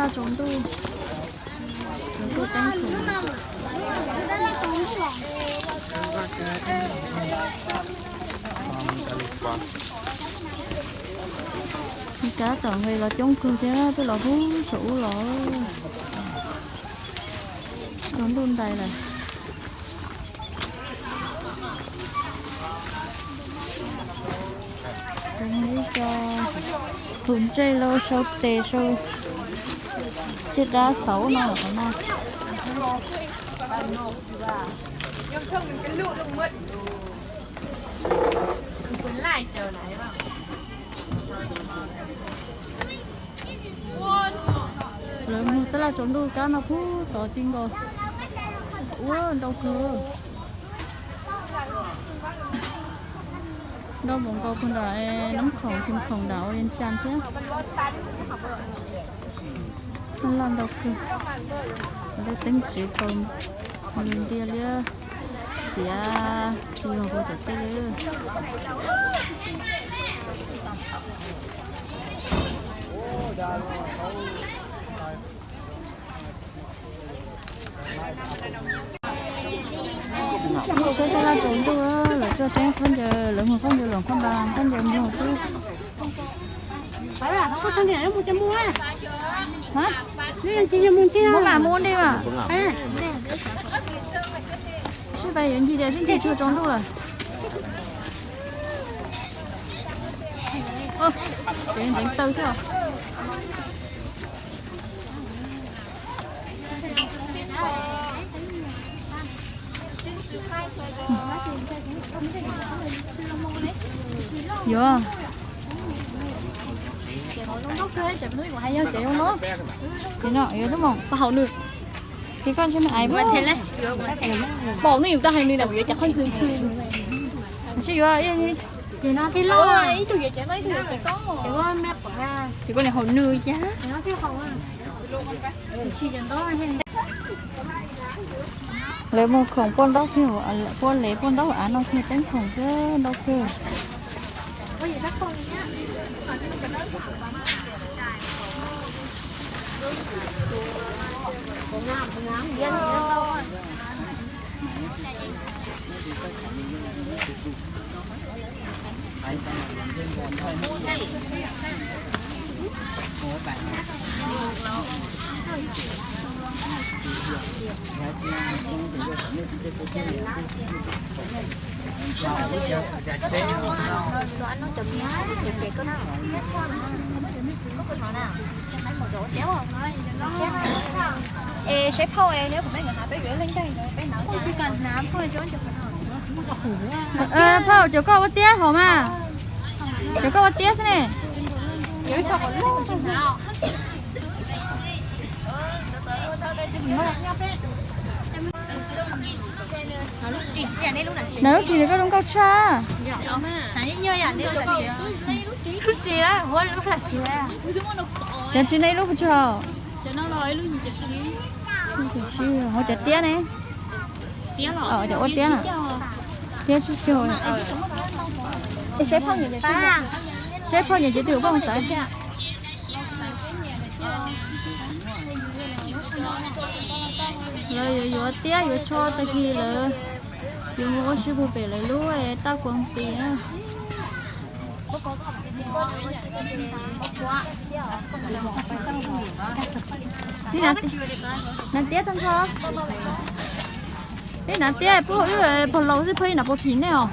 Tsaus ntuj, tsaus ntuj teeb khoom. Kab tom nqe los coob kawg thiab, peb los hub saum ub los. Tsaus ntuj ntais lawm. Ib co tus ntsej los sau tes sau caj dab xauv no qhov no. Lawv muag tab laj tsaus ntuj kab no pub tod ti nkaus. Ua ntau kawg. Ntau npaum nkaus puag nram Nab Khoom, Khoom nram Oriental thiab. Loj ntau kawg. Lawv teeb tsev tau nws ntiag liab tiav yog hu tom tej li. Saib tab laj tsaus ntuj, lawv tuaj teeb khaub ncaws, lawv muag khaub ncaws los khaub npa khaub ncaws muag xwb. Muab mas mus ntej mas. Sib pais yuav ncig tias sib ncig tsuag tsaus ntuj lawm. Ntxeev taw thiab. Yuav. Ces no yuav tub moom tau haum nws. Ces koj ntshe me aiv pom nws yus tau hais nws na yuav cas qhov ntxwg. Tsis yuav. Ces no tij laug ib tug yuav cov no ib tug yuav cov koj. Ces koj niam haum nws cas. Lawv muag khoom puag ntaub thiab, puag lev puag ntaub av no thiab teeb khoom xwb ntau kawg. Es saib phauj, phauj cov koj ua tiab hauv mas. Cov koj ua tiab xwb ne. Nws lub ris koj zoo nkauj tshaj. Cov ris no ib lub puas tsawg? Hauv cov tiab ne. Cov ua tiab na. Tiab tsib caug. Es saib phauj nyiam, saib phauj nyiam ces twb poj xav. Lawv yuav yuav tiab yuav tsho tag kis lawv yuav mus ua si puag pem lawv lub taj kuas tis na. Hnav tiab tag nrho. Ib hnav tiab pub wb pog laus xwb, pog ib hnav puas phim nej os.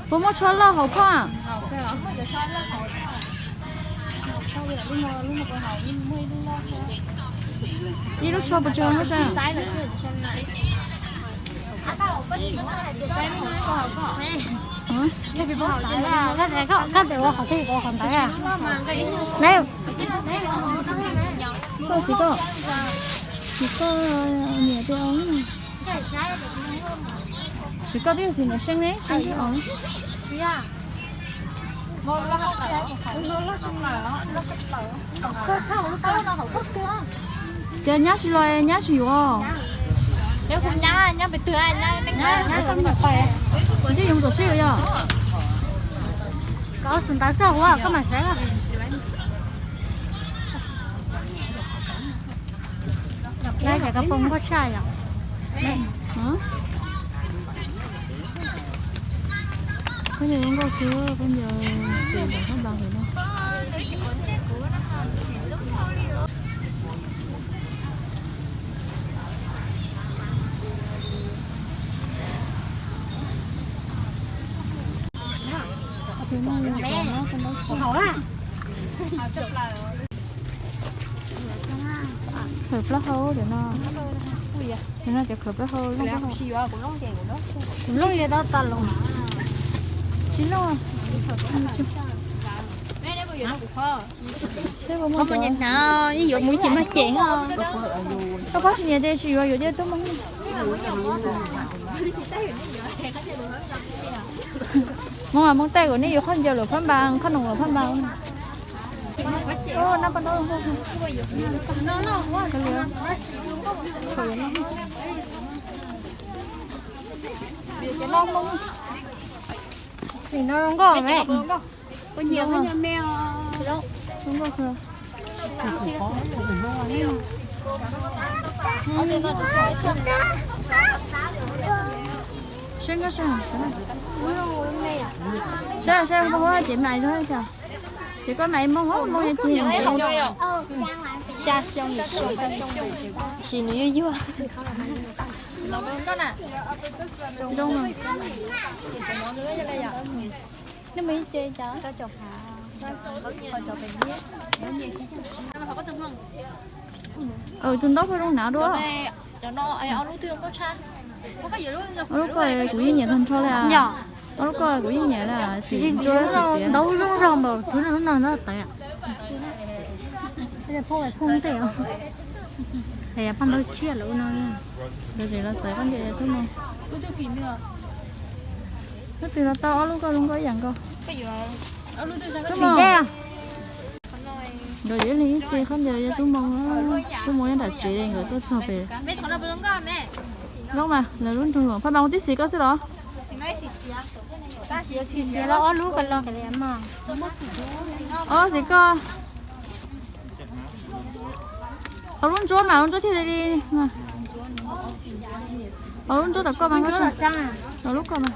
Puas muaj tsho loj hauv phauj? Ib lub tsho puas tsawg lub sab? Koj tsis ua qhov twg ua qhov ntawd a? Koj txiv koj, txiv koj nyiam tias txiv koj twb yog txiv niam seej ne, seej os. Ces nyab tsis los nyab tsis yuav. Twb yoov tus xwb yog. Koj xum ntav txog ua koj mam saib. Lawv cov kab poob nkauj tshaj yom. Koj ncaws zoo nkauj kawg, koj ncaws tus ntawm hauv npas hauv no. Khaws plaub hau cov no. Cov no cov khaws plaub hau. Kuv looj li tau tas los tsis looj. Ib yuav mus tsis mag ces. Koj pab tsis nyiam ces tsis yuav, yuav cia tub moo. Moo, Moo Taij kom nej yuav qhov ncaws luam phab npas, qhov noom luam phab npas. Nim no zoo nkauj me. Zoo nkauj kawg. Saib nkauj saib. Saib saib, ces mam zoo cas. Ces koj mam moo, moo ces xya xyoo, sis nws yuag yuag. Zoo. Nej mus ib ce cas? Tus ntaub pheej zoo hnav dua. Ob lub koj kuv yeej nyiam tag nrho li. Ob lub koj kuv yeej nyiam li, xim ntsuab xim xiav. Ntaub zoo zog npaum tus lub no ntawd tawv. Phooj tej, paj ntaub tsiaj lawm no. Lawv tseem los xaiv koj ncaws tub moo. Leej twg los tau, ob lub koj zoo nkauj ib yam nkaus. Tub moo. Nkawd yuav ib leeg ib ce khaub ncaws, yog tub moo, tub moo nyob nram tsev, nkawd tuaj txog pem. Zoo mas, lawv lub nroog luam phab npas ua tib xim koj xwb los? Ob xim koj. Tau lub ntsuab mas, lub ntsuab thiaj li. Tau lub ntsuab tom koj mas, tau lub koj mas.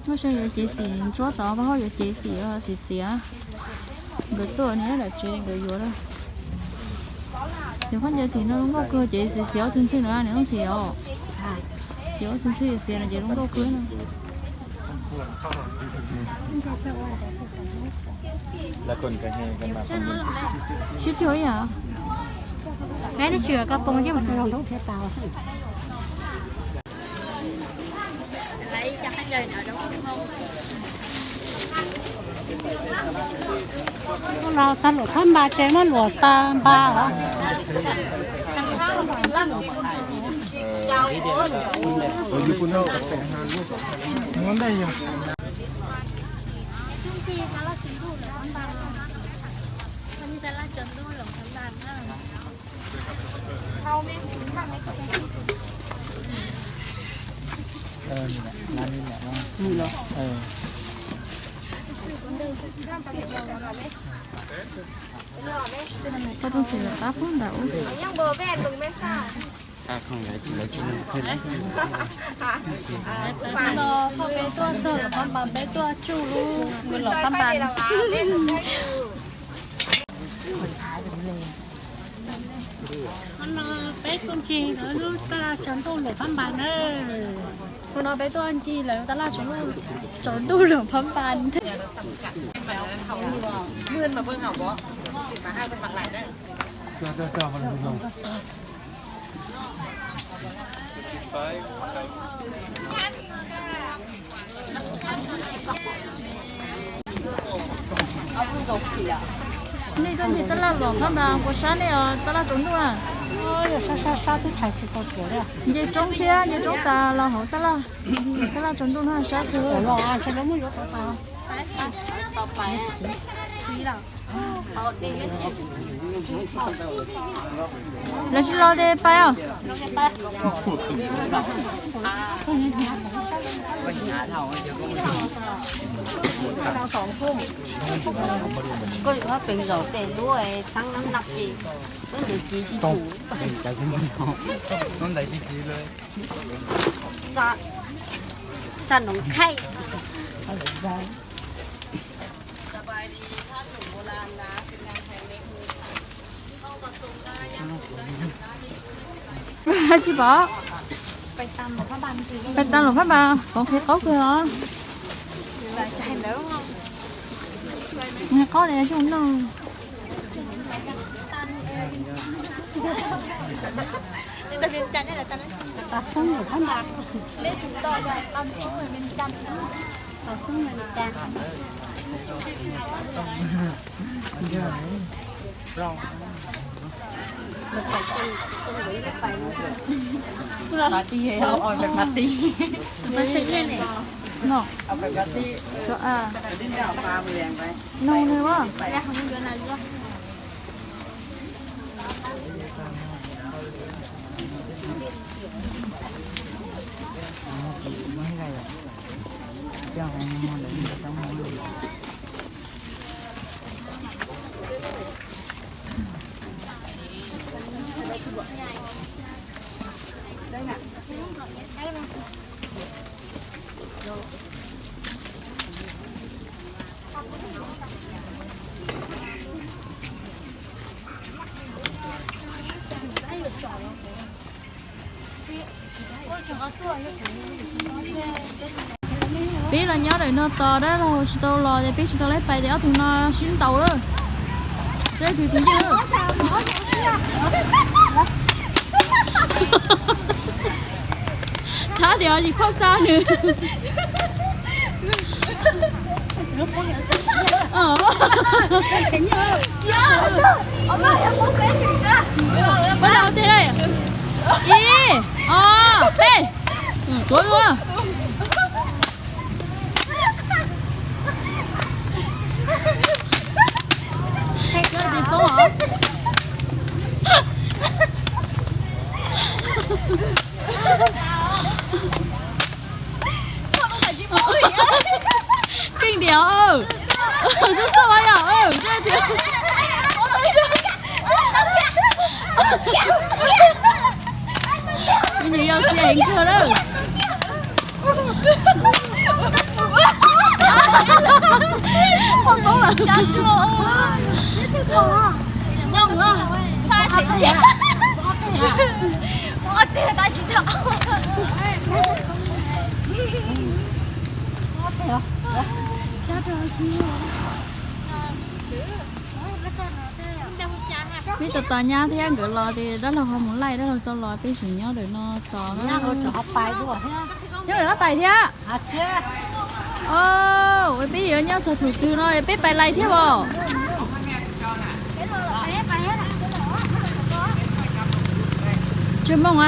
Nkauj See yuav cev xim ntsuab tod, Paj Haub yuav cev xim xim xiav. Nkawd tuaj nyob nram tsev nkawd yuav lawm. Ces khaub ncaws tim no zoo nkauj kawg, ces xim xiav ob tug ntxhw no nws zoo xim os. Ces ob tug ntxhw xiav no ces zoo nkauj kawg no. Sib cuag ib yam. Neb twb tsis kab poob ces mas. Los txog luam phab npas ces muab luam tas npas os. Koj tub txiv lawv qab pub ntawm ub. No peb tuaj txog luam phab npas, peb tuaj tsuj lub luam phab npas. No peb tuaj ncig lawv lub tab laj tsaus ntuj luam phab npas na. Hnub no peb tuaj ncig lawv tab laj tsaus ntuj luam phab npas. Nej tuaj ncig tab laj luam phab npas puas sab nej os, tab laj tsaus ntuj na. Yog sab sab sab twb tshais tsis tau tuam li. Nce roob thiab, nce roob tas los hauv tab laj, tab laj tsaus ntuj no sab kawg. Ntshe lawv muab yuav tau tas. Los tsis los ces pais os. Koj yuav pem zaum tes lub txhab nab nab ces koj ntawd kiv tsis tsum. Xa noov khaij. ชิบะ ไปตามหลวงพระบาง ของใครเขาคือเหรอ ใครเขาเนี่ยช่วงนั้น No, no, no. Peb los nyob ntawm no tos dab laug tsis tau los ces peb tsis tau lab pais ces ob tug no sib ntaus lawm. Seb tus twg yeej. Thab tias tsis khuaj xa nws. Pab laug tej, ib, ob, peb. Tuav dua. Koj tis poob os. Keej tiag. Xub xub yog. Me nyuam yau xiam heev kawg lawm. Peb tos tos nyab thiab nkawd los ces dab laug ho mus laij dab laug tau los peb tseem nyob ntawm no tos. Nyob ntawm no pais thiab. Peb yuav nyob txog thaum twg no peb pais lais thiab os. Tsawg moos a?